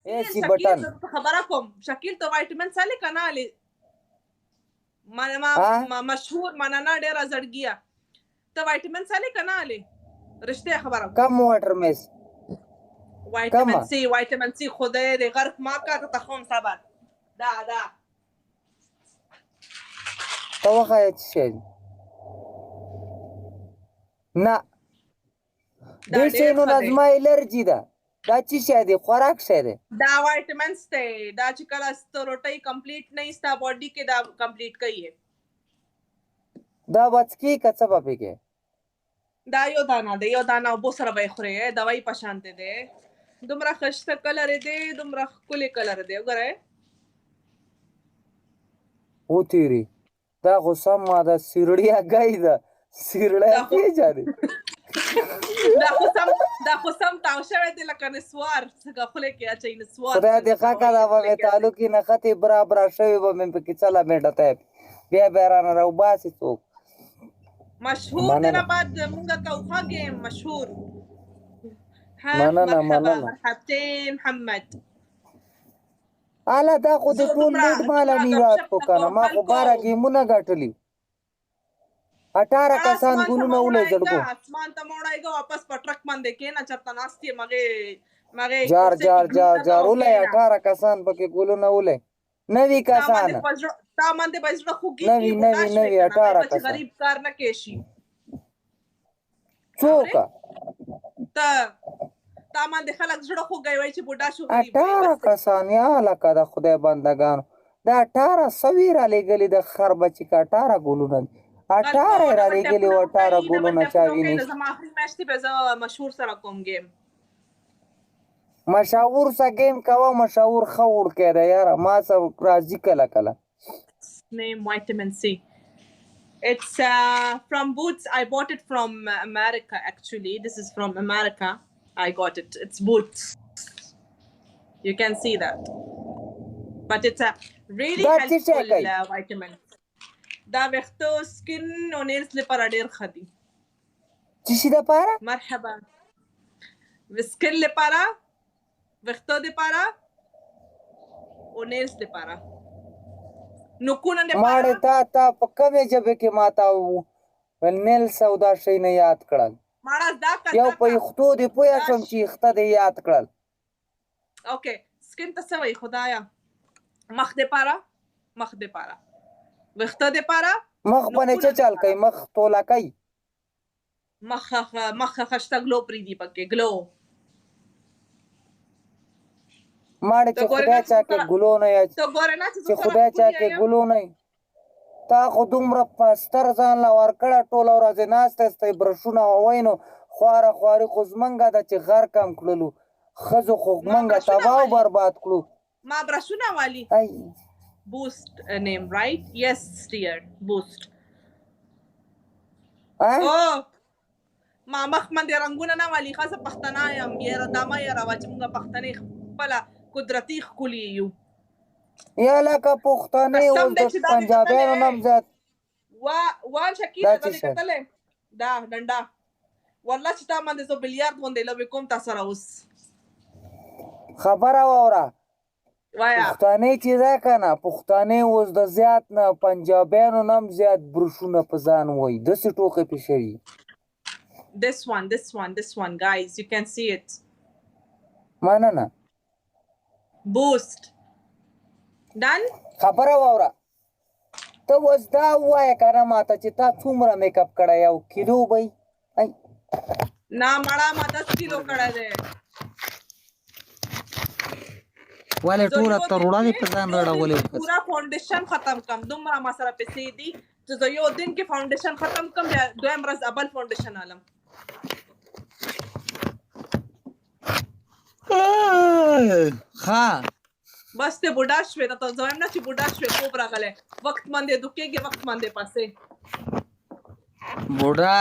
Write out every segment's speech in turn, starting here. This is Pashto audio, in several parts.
ای سی شکیل بټن زه خبره کوم شکیل ته وایټامین سلی کنه علي ما ما ها ما مشهور مننه ډیره زړګیه ته وایټامین سلی کنه علي رښتیا خبره کوم کم واټر میس وایټامین کم سی وایټامین سی خدای دې غرق ما کا ته خوم صبر دا دا ته وښایه چې شی دی. نه دا دې ډیر شیانو ښه نه دی زما الرجي ده. دا چی شی دی؟ خوراک شی دی؟ دا وایټامینز دی دا چې کله ست روټۍ کمپلیټ نه ستا باډي کې دا کمپلیټ کوي. دا به څکې که څه به پې کې؟ دا یو دانه دی، یو دانه اوبو سره به یې خورې، دوايي په شان دی دی. دومره ښایسته کلر یې دی، دومره ښکلی کلر دی، وګورئ. وتیری دا خو سمه ده، سیرړی هګۍ ده، سیرړی دا خو پیژنې؟ دا خو سم دا خو سم تاو شوی دی لکه نسوار، څنګه خوله کې اچوي نسوار خدای څنګه دې ښه کړه، وایي دا به خوله مې کې اچوي. تعلق یې نښتې برا برا شوې به مې پکې څله منډه ته بیا بیا رانه راوباسي څوک. مشهور دی مننه نه بعد مونږه کوخه ګیم مشهور. ها مننه مرحبا مننه. مرحبتين محمد. اله دا خو د زه ټول دومره لیډ مالا دومره میراث غپشپ کو نه کنه، کوم ما خو خلکو. 12 ګیمونه ګټلي، 18 مړه کسان اسمان ته ګلونه مه ولې وړایږه، زړګو. اسمان ته مه وړایږه، واپس په ټرک باندې کېنه، چېرته ناست یې مغې مغې جار کرسۍ کې جار ګلونه جار ته جار او ولې کېنه. 18 کسان پکې ګلونه ولې، 90 تا باندې کسان، په زړه تا باندې به زړه خوږېږي، نوي بوډا نوي شوې نوي که نه، وایي 18 به چې کسان. غریب کار نه کوي شي. څوک؟ اورې ته تا باندې خلک زړه خوږوي، وایي چې بوډا شو غریب وایي 18 بس دی. کسان یا لکه د خدای بندګانو، دا 18 سوي را لېږلي د خر بچي که 18 ګلونه دي، خلکو 18 یې را ډبل لېږلي ټیپونه و، 18 وکړئ، ډبل ګلونه چا ټیپونه وکړئ، ویني؟ نو زما اخري میاشتې به زه مشهور سره کوم ګیم. مشاور سره ګیم کوه، مشاور ښه وړوکی دی یاره، ما سره راځي کله کله. Name vitamin C. It's from Boots. I bought it from America actually. This is from America. I got it. It's Boots. You can see that. But it's a really دا څه شی helpful کوي؟ vitamin. دا ویښتو سکن او نیلز لپاره ډیر ښه دي. څه شي دپاره؟ مرحبا. سکن لپاره، ویښتو لپاره او نیلز لپاره، نوکونه لپاره. ماړې تا تا په کومې ژبې کې ما ته نیلس او دا شی نه یاد کړل؟ ماړه زده که یو زده په که یښتو دې پوهه دا شوم چې یښته دې یاد کړل. اوکې سکن ته څه وایي خدایا؟ مخ دپاره، مخ دپاره، ویښته دپاره، مخ باندې نوکونه څه چل دپاره. کوي؟ مخ توله کوي؟ مخ مخ خشته ګلو پریدي پکې ګلو. ماړې ته چې ګورې نه خدای چې چا زه کې سره ګلو نه یا ته ګورې نه چې زه چې سره خدای چا ښکلې کې یم. ګلو نه، تا خو دومره پستر ځان له ورکړه، ټوله ورځ ناسته ستې برشونه ووی، نو خواره خواري خو زمونږه ده چې غر کم کړلو، ښځو خو ما مونږه برشونه تباه او والي، برباد کړو. ما برشونه والي. ای بوست نیم رایټ؟ یس ډیر بوست. او ما مخ باندې رنګونه نه والي، ښه زه پښتنه یم، یاره دا مه یاروه چې موږ پښتنې خپله قدرتي ښکلي یو. یا لکه پښتنې قسم اوس دی د چې دا دې پنجابیانو کتلی نه هم زیات. وا وا دا شکیله دا څه دې شی؟ کتلی دا ډنډه؟ والله چې تا باندې زه بلیارد غوندې لوبې کوم تا سره اوس. خبره واوره وایا. پښتانه چې ده که نه، پښتانه اوس د زیات نه پنجابیانو نه هم زیات برشونه په ځان وایي، داسې ټوقې پې شوي. This one, this one, this one, guys, you can see it. مننه. Boost. Done? خبره واوره، ته اوس دا ووایه که نه ماته چې تا څومره میک اپ کړی، یو کیلو به یي؟ ای نه مړه، ما 10 کیلو کړی دی. ولې زه ټوله یو دن تروړه دې کې په ځان یو دن رړولې کې وکړه؟ پورا فاونډیشن ختم کم، دومره ما سره پیسې دي چې زه یو دن کې فاونډیشن ختم کم، بیا دویم ورځ بل فاونډیشن علم. ښه بس ته بوډا شوې، ته زه وایم نه چې بوډا شوې، خوب راغلی، وخت باندې دوکېږي، وخت باندې پاسې. بوډا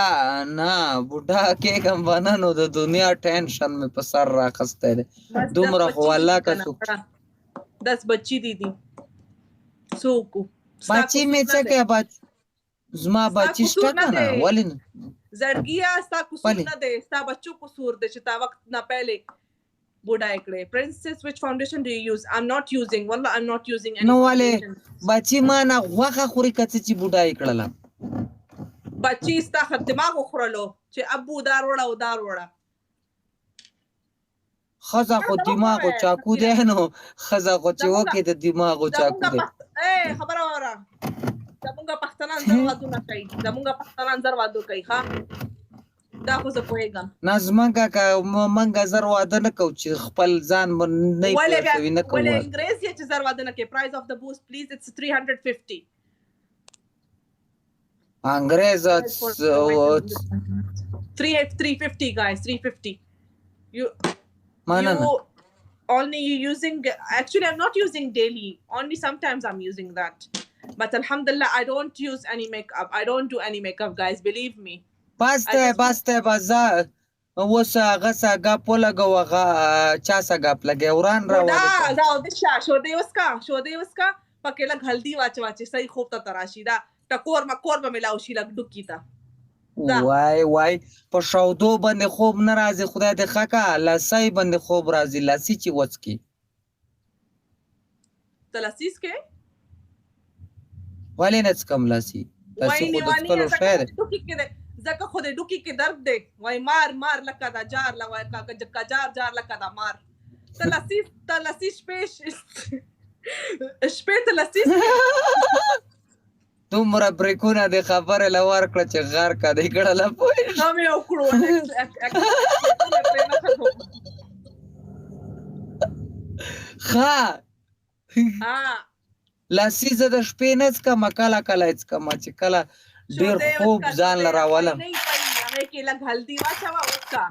نه، بوډا کېږم به نه، نو د دنیا ټینشن مې په سر راخستی دی بس 10 دومره خو بچي دي والله دي که که نه څوک. مړه، 10 بچي دي دي څوک ستا بچي قصور مې نه څه دی، کوي؟ بچ زما ستا بچي قصور شته نه که نه؟ دی ولې نه؟ زړګیه، ستا قصور ولې نه دی، ستا بچو قصور دی چې تا وخت نه پهلې بوډای کړې. Princess, which foundation do you use? I'm not using, والله I'm not using any نو ولې foundation. بچی ما نه غوښه خوري که څه چې بوډا یې کړله؟ بچی ستا خو دماغ وخوړلو چې ابو دا وروړه او دا وروړه. ښځه خو دماغو چاکو دی نو ښځه خو چې وکړي د دماغو چاکو دی. خبره واوره، زمونږ پښتنان زر وادونه کوي، زمونږ پښتنان زر واده کوي. ښه، دا خو زه پوهېږم. نه، زمونږ که مونږ زر واده نه کوو چې خپل ځان مو نه ولې پوه بیا شوي نه کوو ولې واده. انګريز یې چې زر واده نه کوي؟ Price of the boost please, it's 350. انګريز Price for the vitamin 3 350 guys, 350. You مننه. You only you using, actually I'm not using daily, only sometimes I'm using that, but alhamdulillah I don't use any makeup. I don't do any makeup, guys, believe me. بس I دی just بس دی، بس ځه اوس هغه سه ګپ ولګوه، هغه چا سه ګپ لګوې، وران بوډا راولې ته. دا ودشه، شودې وسکا، شودې وسکا، پکې لږ هلدي واچوه چې صحیح خوب ته راشي، دا ټکور مکور به ملاو شي لږ ډوکي ته دا. وای وای، په شودو باندې خوب نه راځي، خدای دې ښه که، لسی باندې خوب راځي، لسی چې وڅکي. ته لسی څکې؟ ولې نه څکم لسی؟ وای لسی خو د لیوانیه، څکلو ځکه شی خو دی. دې ډوکي کې دی، ځکه خو دې ډوکي کې درد دی. وای مار مار لکه دا جار لا، وای کجار جار لکه دا مار. ته لسی، ته لسی شپې شپې ته لسی څکې؟ دومره بریکونه د خبرې له ورکړه چې غرقه دې کړله، پوه شې؟ غم یې وکړو. ښه. ها. لسی زه د شپې نه څکم، کله کله یې څکم چې کله ډېر شودې خوب وڅکه، ځان له شودې راولم. نه پي هغې کې لږ هلدي واچوه، وڅکه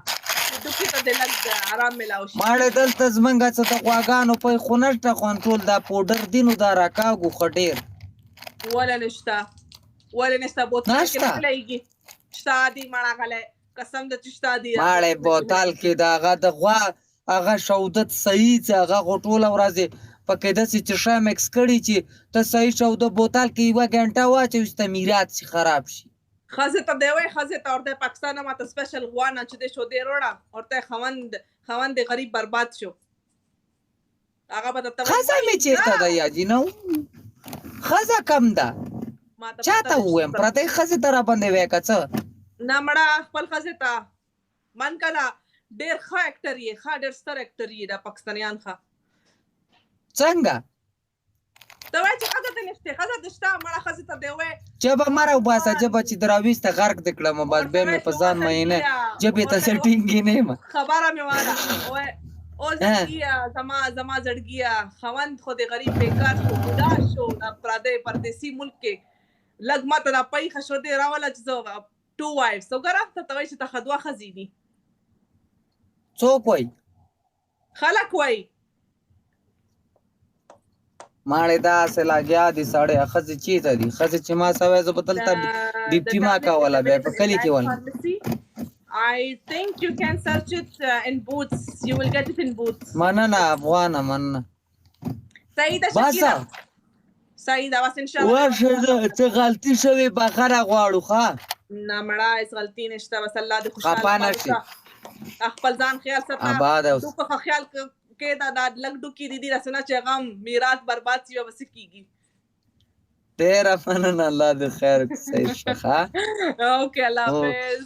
چې ډوکي ته دې لږ آرام ملاو شي. ماړې دلته زمونږ څه د غواګانو پی خو نشته، خو ټول دا پوډر دي نو دا راکاږو ښه ډېر. ولې نشته؟ ولې نشته؟ بوتل کې نشته. نه ملایږي؟ شته دي مړه غلی، قسم د چې شته دي. ماړې بوتل کې د هغه د غوا هغه شودت صحیح چې هغه خو ټوله ورځ پکې داسې چې ښه مکس کړي چې ته صحیح شوده بوتل کې یوه ګنټه واچوي چې میرات شي خراب شي. ښځې ته دی وای، ښځې ته ورته پاکستان نه ماته سپیشل غوا نه چې د شودې روړه ورته، خوند خوند دې غریب برباد شو، هغه به درته وایي. ښځه مې چېرته ده یاجي؟ نو ښځه کم ده، ماته چا پته ته ده چې ووایم؟ پردۍ ښځې ته راباندې وایې که څه؟ نه مړه، خپل ښځې ته من کنه. ډېر ښه اکټر یې، ښه ډېر ستر اکټر یې، دا پاکستانیان ښه. څنګه؟ ته وایې چې ښځه دې نشته، ښځه دې شته مړه، ښځې ته دې وایې. ژبه مه راوباسه، ژبه چې دې راویسته غرق دې کړم، بس ورته بیا مې وایې په چې ځان مینه وزړګیه ژبې ته ورته زه ټینګې نه یم. خبره مې واره، وای او زړګیه، زما زما زړګیه، خوند خو دې غریب بیکار شو، بوډا شو، دا پردی پردیسي ملک کې لږ ماته دا پیښه شو دې راوله چې زه ټو وایفز وګوره. ته ته وایې چې ته دوه ښځې دي. څوک وایي؟ خلک وایي. ماړې داسې لګیا دي سړی، ښځې چېرته دي؟ ښځې چې ما سوی زه به دلته The ډیپټي ما tablet is کوله بیا په available in کلي کې Life ول. Pharmacy. I think you can search it in Boots. You will get it in Boots. مننه افغانه، مننه. صحیح ده بس. شکیلا، صحیح ده، بس ان شاء الله. ورشه زه، څه غلطي شوې بخښنه غواړو ښه. نه مړه، هیڅ غلطي نشته، بس الله دې خوشحاله خفه نه پاتې شي. شه. خپل ځان خیال ساته. آباد اوسې. ډوکو ښه خیال کېده، دا لږ ډوکې دي دي راسنه چې غم میراث برباد شي، بیا به څه کېږي؟ ډېره مننه، الله دې خیر وکړي. صحیح شه ښه. اوکې، الله اوکې. حافظ.